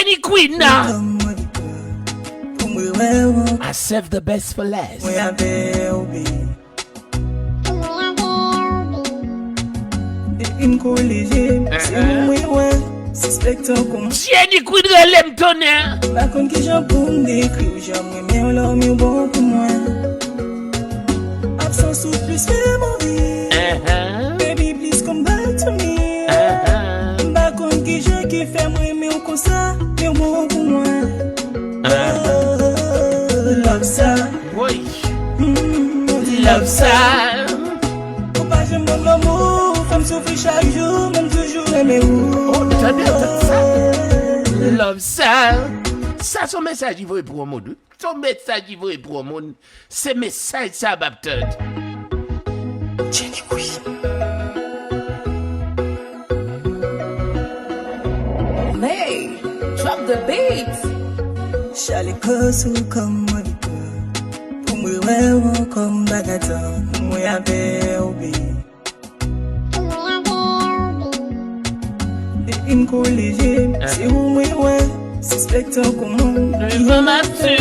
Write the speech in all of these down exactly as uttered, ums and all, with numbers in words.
Jenny Queen nan. I save the best for last. Depi m kole je m, se ou mwen wè. Sispèk tankou m. Jenny Queen rele m tonnè. M pa konn kijan pou m dekri w, jan m renmen w, love you bon pou mwen. Absans ou plis ke move. Baby, please come back to me. M pa konn kijan ki fè m renmen w konsa, men w bon pou mwen. Oh, love sa. Woy. Mm, love sa. Ou pa janm ban m lanmou, fè m soufri chak jou, men m toujou renmen ou. Oh, tande, tande sa. Love sa. Sa se yon mesaj li voye pou yon moun, wi. Se yon mesaj li voye pou yon moun. Se mesaj sa m ap tann. Jenny Queen. May, drop the beat. Chale kò sou kò m, mwen vin pran. Pou mwen wè w ankò, m pa ka tann. Mwen avè w, baby. Depi m kole je m, se ou mwen wè. Sispèk tankou moun ki yon afè.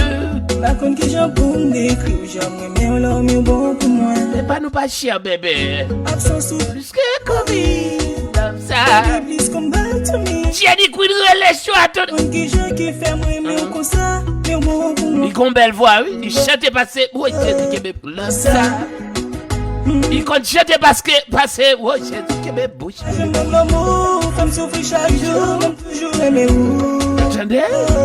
M pa konn kijan pou m dekri w, jan m renmen w, love you bon pou mwen. Epa nou pa chè, bebe. Absans ou plis ke komi. Love sa. Baby, please come back to me. Jenny Queen rele cho a tout. Konn kijan ki fè m renmen w konsa, men w bon pou mwen. Li gon bèl vwa, wi. Li chante pase, woy, Jezi kenbe love sa. Li konn chante paske, pase, woy, Jezi kenbe bouch. Jan m ban m lanmou, fè m soufri chak jou, men m toujou renmen ou. Tande?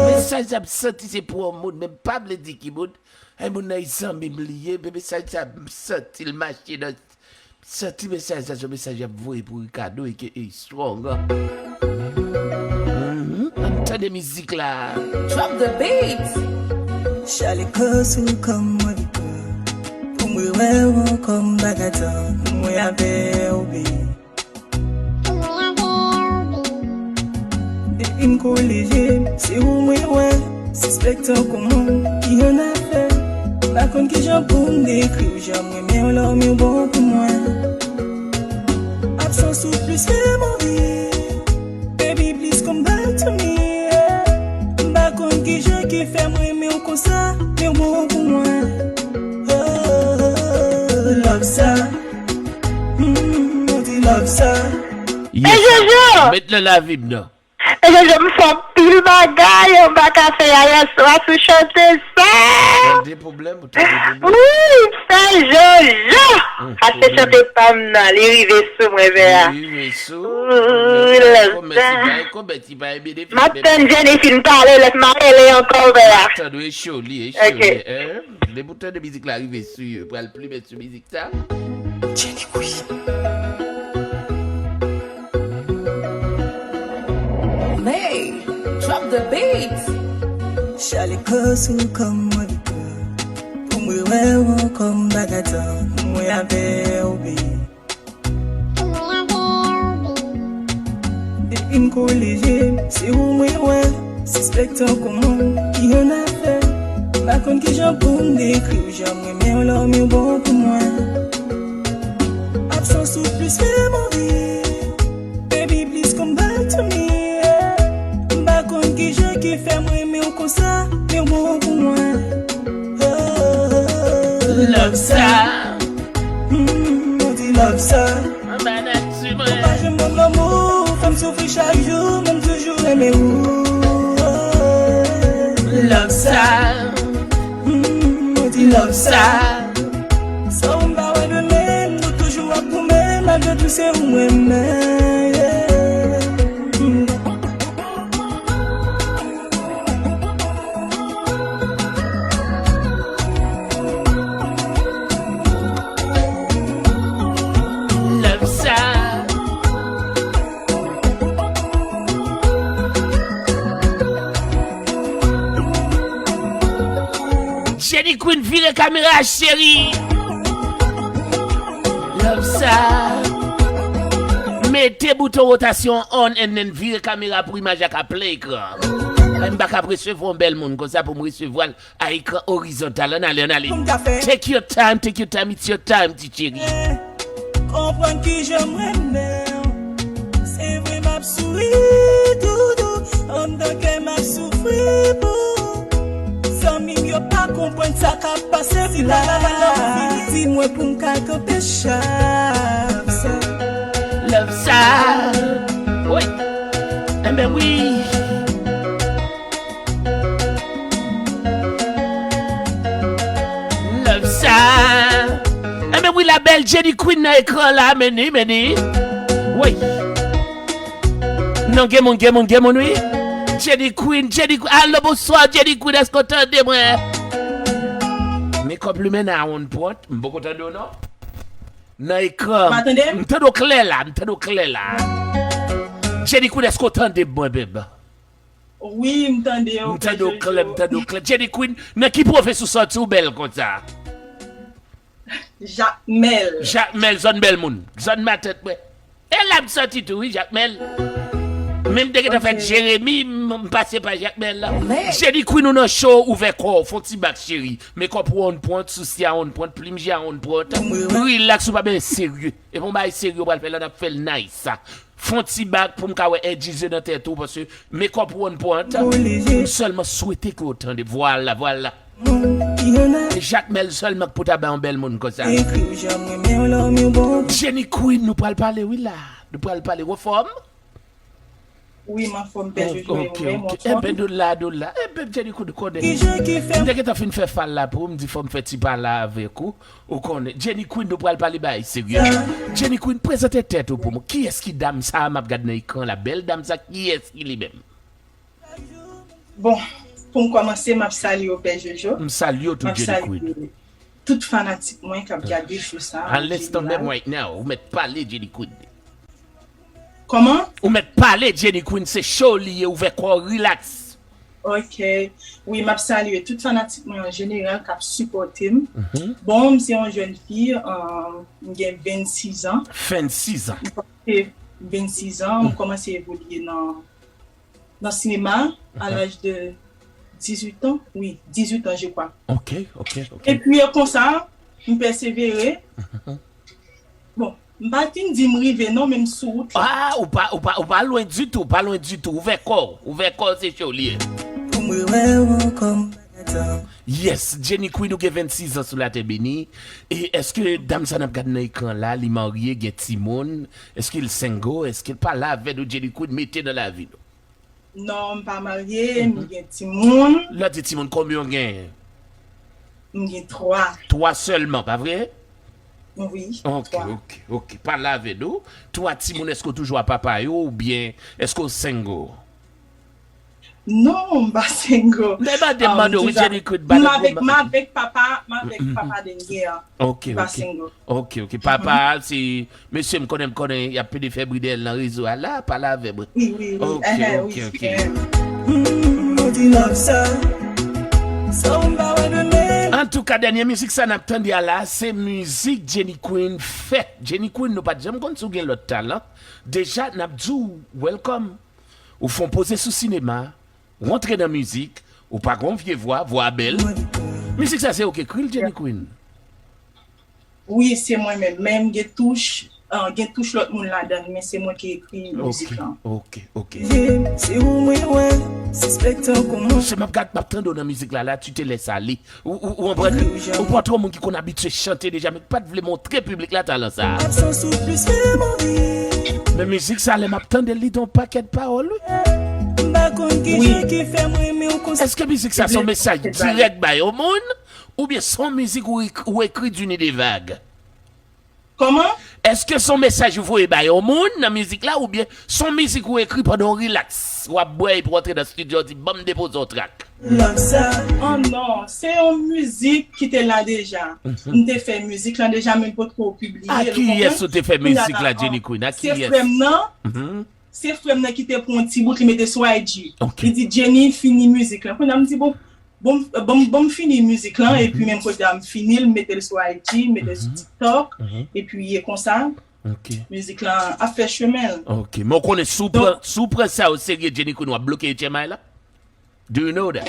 Mesaj sa m santi se pou yon moun, men m pa vle di ki moun. Ay, moun nan, zanmi m li ye, men mesaj sa m santi l mache nan, m santi mesaj sa se yon mesaj y ap voye pou Ricardo e ke e strong. Mhm. Ann tande mizik la. Drop the beat. Chale kò sou kò m, mwen vin pran. Pou mwen wè w ankò, m pa ka tann. Mwen avè w, baby. Depi m kole je m, se ou mwen wè. Sispèk tankou moun ki yon afè. M pa konn kijan pou m dekri w, jan m renmen w, love you bon pou mwen. Absans ou plis ke move. Baby, please come back to me, yeah. M pa konn kijan ki fè m renmen w konsa, men w bon pou mwen. Oh, love sa. Mm, mwen di love sa. Yes, Jojo! Met nan lavi m nan. E Jojo, m fè anpil bagay, m pa ka fè a yèswa sou chante sa. Tande pwoblèm, ou tande pwoblèm. Wi, fè Jojo. Mm, a se pwoblèm. Chante pa m nan, li rive sou mwen, vè a. Li rive sou. Wi, love sa. Kòmèsi, bay, kòmèsi, bay, benefisi. M ap tann Jenny fin pale, lè m a rele ankò, vè a. Tann, wi, e cho li, e cho li, hein? Depi w tande mizik la rive sou yo, pral plimen sou mizik sa. Jenny Queen. May, drop the beat. Chale kò sou kò m, mwen vin pran. Pou mwen wè w ankò, m pa ka tann. Mwen avè w, baby. Depi m kole je m, se ou mwen wè. Sispèk tankou moun ki yon afè. M pa konn kijan pou m dekri w, jan m renmen w, love you bon pou mwen. Absans ou plis ke move. Baby, please come back to me, yeah. M pa konn kijan ki fè m renmen w konsa, men w bon pou mwen. Oh, love sa. Mm, mwen di love sa. Anba nati mwen. Ou pa janm ban m lanmou, fè m soufri chak jou, men m toujou renmen ou. Love sa. Mm, mwen di love sa. Sa ou m pa wè demen, nou toujou ap goumen, malgre tou se ou m renmen, yeah. Love sa. Jenny Queen, vire kamera a, cheri. Love sa. Mete bouton wotasyon on and then vire kamera pou imaj la ka plen ekran. M pa ka resevwa yon bèl moun konsa pou m resevwa l a ekran orizontal. Ann ale, ann ale. Take your time, take your time, it's your time, ti cheri. Konprann kijan m renmen w. Se vre m ap souri doudou. Anndan kè m ap Konprann sa k ap pase la. Di mwen pou m ka kanpe chak sa. Love sa. Wi. Enben wi. Love sa. Enben wi, la belle Jenny Queen nan ekran la, men ni, men ni. Wi. Non, gen moun, gen moun, gen moun, wi. Jenny Queen, Jenny Queen. Alo, bonswa, Jenny Queen, èske w tande mwen? Men kòb limen nan a on pwòt, m poko tande w non. Nan ekran. M tande w klè la, m tande w klè la. Jenny Queen, èske w tande mwen, beb? Wi, m tande w. M tande w klè, m tande w klè. Jenny Queen, nan ki pwovens ou sòti ou bèl konsa? Jakmèl. Jakmèl, zòn bèl moun. Zòn matant mwen. E la m sòti tou, wi, Jakmèl. Men m te gentan fèt Jeremi, m, m pase pa Jakmèl la. Jenny Queen, ou nan cho, ouvè kò w, fè on ti bak, cheri. Mekòp ou on pwent, sousi a on pwent, plim je a on pwent. Relax, ou pa bezwen serye. E bon bagay serye, ou pral fè la, n ap fè l nice, sa. Fè on ti bak pou m ka wè èdjizye nan tèt ou, paske mekòp ou on pwent. M sèlman swete ke w tande. Vwala, vwala. Jakmèl sèlman k pou ta bay yon bèl moun konsa. Jenny Queen, nou pral pale, wi, la. Nou pral pale. Ou anfòm? Wi, m anfòm, Pè Jojo, e ou menm, ou anfòm? Enben, nou la, nou la. Enben, Jenny Queen, ou konnen. M te gentan fin fè fal la pou ou, m di fò m fè ti pale avèk ou. Ou konnen. Jenny Queen, nou pral pale bagay serye. Jenny Queen, prezante tèt ou pou mwen. Kiyès ki dam sa a m ap gad nan ekran la? Bèl dam sa, kiyès ki li menm? Bon, pou m kòmanse, m ap salye w, Pè Jojo. M salye w tou, Jenny Queen. M ap salye tout fanatik mwen k ap gade show sa a an jeneral. An this moment right now, ou mèt pale, Jenny Queen. Kòman? Ou mèt pale, Jenny Queen, se show li ye, ouvè kò w, relax. Ok. Wi, m ap salye tout fanatik mwen an jeneral k ap sipòte m. Mhm. Bon, m se yon jèn fi, euh, m gen vennsis an. Vennsis an. M kòmanse vennsis an, m kòmanse evolye nan nan sinema a laj de dizuit an. Wi, dizuit an, je crois. Ok, ok, ok. Epi, e konsa, m pèsevere. Bon, m pa t fin di m rive non, men m sou wout la. Ah, ou pa, ou pa, ou pa lwen ditou, pa lwen ditou. Ouvè kò w, ouvè kò w, se cho li ye. Pou m rewè w ankò, m pa ka tann. Yes, Jenny Queen, ou gen vennsis an sou latè beni. E èske dam sa n ap gade nan ekran la, li marye, gen timoun? Èske l single? Èske l pale avè nou, Jenny Queen, mete nan lavi nou? Non, m pa marye, m gen timoun. Lè w di timoun, konbyen w genyen? M gen twa. Twa sèlman, pa vre? Wi, twa. Ok, ok, ok. Pale avè nou. Twa timoun, èske w toujou a papa yo oubyen èske w single? Non, m pa single. Men mande, mande w, wi, Jenny Queen, mande m. M avèk, m avèk papa, m avèk papa dènye an. Ok, ok. M pa single. Ok, ok. Papa a, se mesye, m konnen, m konnen, y ap pede fè bri dèyè l nan rezo a la, pale avè mwen. Wi, wi, wi. Ok, ok, ok. Antouka, dènye mizik sa n ap tande a la, se mizik Jenny Queen fè. Jenny Queen, nou pa t janm konn si w gen lòt talan. Deja, n ap di w welcome. Ou fè on poze sou sinema, ou antre nan mizik, ou pa gon vye vwa, vwa a bèl. Mizik sa se ou ki ekri l, Jenny Queen? Wi, se mwen menm. Men m gen touch, ah, gen touch lòt moun ladan l, men se mwen ki ekri mizik lan. Ok, ok. Se ou mwen wè, sispèk tankou mwen. Se m ap gad, m ap tande w nan mizik la, la, tu te laisses aller. Ou, ou, ou konprann? Ou pran twò moun ki konn abitye chante deja, men ki pa t vle montre piblik la talan sa a. Men mizik sa, lè m ap tande l, li gen yon pakèt pawòl, wi. M pa konn ki jan ki fè m renmen w konsa. Èske mizik sa se yon mesaj dirèk bay yon moun, oubyen se yon mizik ou ek-, ou ekri d'une idée vague? Kòman? Èske se yon mesaj ou voye bay yon moun nan mizik la, oubyen se yon mizik ou ekri pandan w rilaks, w ap bwè epi w antre nan estidyo, w di, "Ban m depoze yon trak"? Love sa. Oh non, se yon mizik ki te la deja. M te fè mizik lan deja, men m potko pibliye l, ou konprann? A kiyès ou te fè mizik la, Jenny Queen? A kiyès? Se frè m nan. Se frè m nan ki te pran yon ti bout, li mete sou I G. Ok. Li di, "Jenny, fini mizik lan." Kounye a m di, "Bon, bon, bon, bon, m fini mizik lan," epi menm kote a, m fini l, m mete l sou I G, m mete l sou TikTok, epi e konsa, mizik lan ap fè chemen l. Ok, men w konnen, si w pran, si w pran sa o serye, Jenny Queen, w ap bloke H M I la? Do you know that?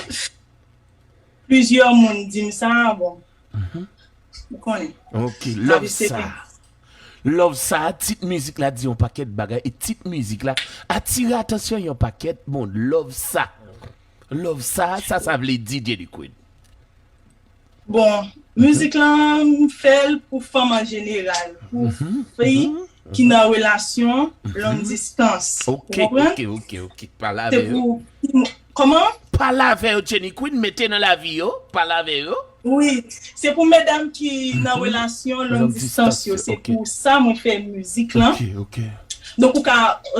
Plizyè moun di m sa, bon. Ou konnen. Ok, love sa. Love sa, tit mizik la di yon pakèt bagay, e tit mizik la atire atansyon yon pakèt moun. Love sa. Love sa, sa, sa vle di, Jenny Queen? Bon, mizik lan, m fè l pou fanm an jeneral, pou fi ki nan relasyon long distance. Ou konprann? Ok, ok, ok. Pale avè yo. Kòman? Pale avè yo, Jenny Queen, mete nan lavi yo, pale avè yo. Wi, se pou medam ki nan relasyon long distance yo, se pou sa mwen fè mizik lan. Ok, ok. Donk ou ka,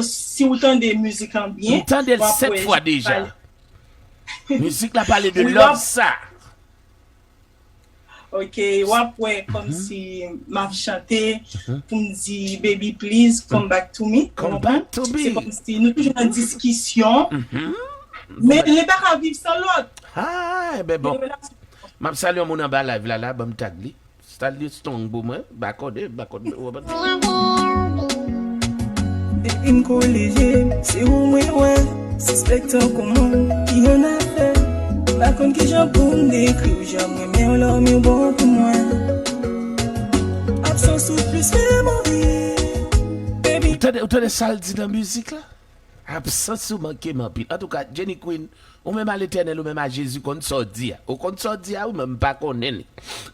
si ou tande mizik lan byen, M tande l sèt fwa deja. Mizik la pale de love sa. Ok, w ap wè kòmsi m ap chante pou m di baby please come back to me. Come back to me. Se kòmsi nou toujou nan diskisyon. Men li pa ka viv san lòt. Ah, ben bon. M ap salye yon moun anba live la la, ban m tag li. Salye Strong pou mwen, bakode, bakode. Depi m kolejye, se ou mwen wè. Sispèk tankou moun ki annafè. M pa konn kijan pou m dekri w jan m renmen w lè w bon pou mwen. Absans ou plis fè m anvi. Baby. Ou tande, ou tande sa l di nan mizik la? Absans ou manke m anpil. Antouka, Jenny Queen, ou menm a Letènèl, ou menm a Jezi, konn sa w di a. Ou konn sa w di a, ou menm m pa konnen li.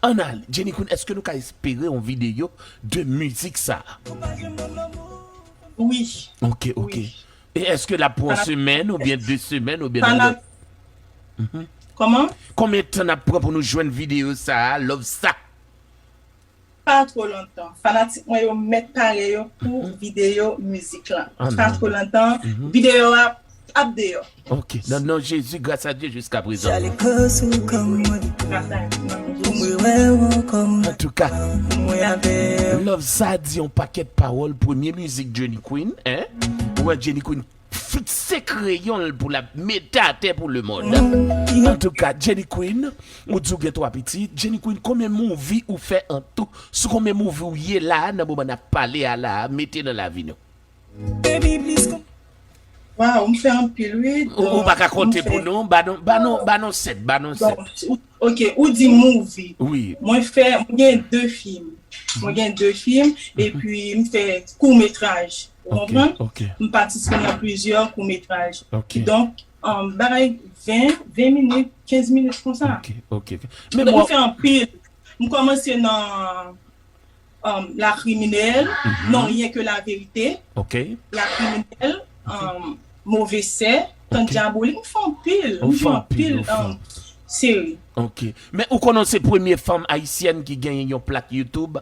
Ann ale, Jenny Queen, èske nou ka espere yon videyo de mizik sa? Wi. Ok, ok. E èske l ap pran semèn oubyen de semèn oubyen Fana- Kòman? Konbyen tan n ap pran pou nou jwenn videyo sa a, love sa? Pa two lontan. Fanatik mwen yo mèt pare yo pou videyo mizik lan. Pa two lontan. Videyo a ap deyò. Ok, nan non Jezi, gras a Dye jiska prezan. Chale kò sou kò mwen. Gras a Dye. Pou mwen wè w ankò mwen. Antouka, Mwen avè w. Love sa di yon pakèt pawòl, premye mizik Jenny Queen, en? Ou wè Jenny Queen fikse kreyon l pou l ap mete atè pou lemonn. Antouka, Jenny Queen, ou di w gen twa pitit. Jenny Queen, konbyen movie ou fè an tou? Sou konbyen movie ou ye la a, nan moman n ap pale a la a, mete nan lavi nou? Baby please come. Waw, m fè anpil wi. Ou, ou pa ka konte pou nou? Ba nou, ba nou, ba nou sèt, ba nou sèt. Bon, ou- ok, ou di movie. Wi. Mwen fè, mwen gen de fim. Mwen gen de fim, epi m fè kout metraj. Ou Ok, konprann? Ok, M patisipe nan plizyè kout metraj. Ok. Donk, um, bagay ven, ven minit, kenz minit konsa. Ok, ok, ok. Men Donk, bon, m fè anpil. M kòmanse nan um, La Criminelle, Non, Rien que la vérité, ok, La Criminelle, um, Move Sè, Tan Diabolik, m fè anpil. Ou M fè jwe anpil, anpil ou fè um, seri. Ok. Men ou konnen se premye fanm ayisyèn ki genyen yon plak YouTube?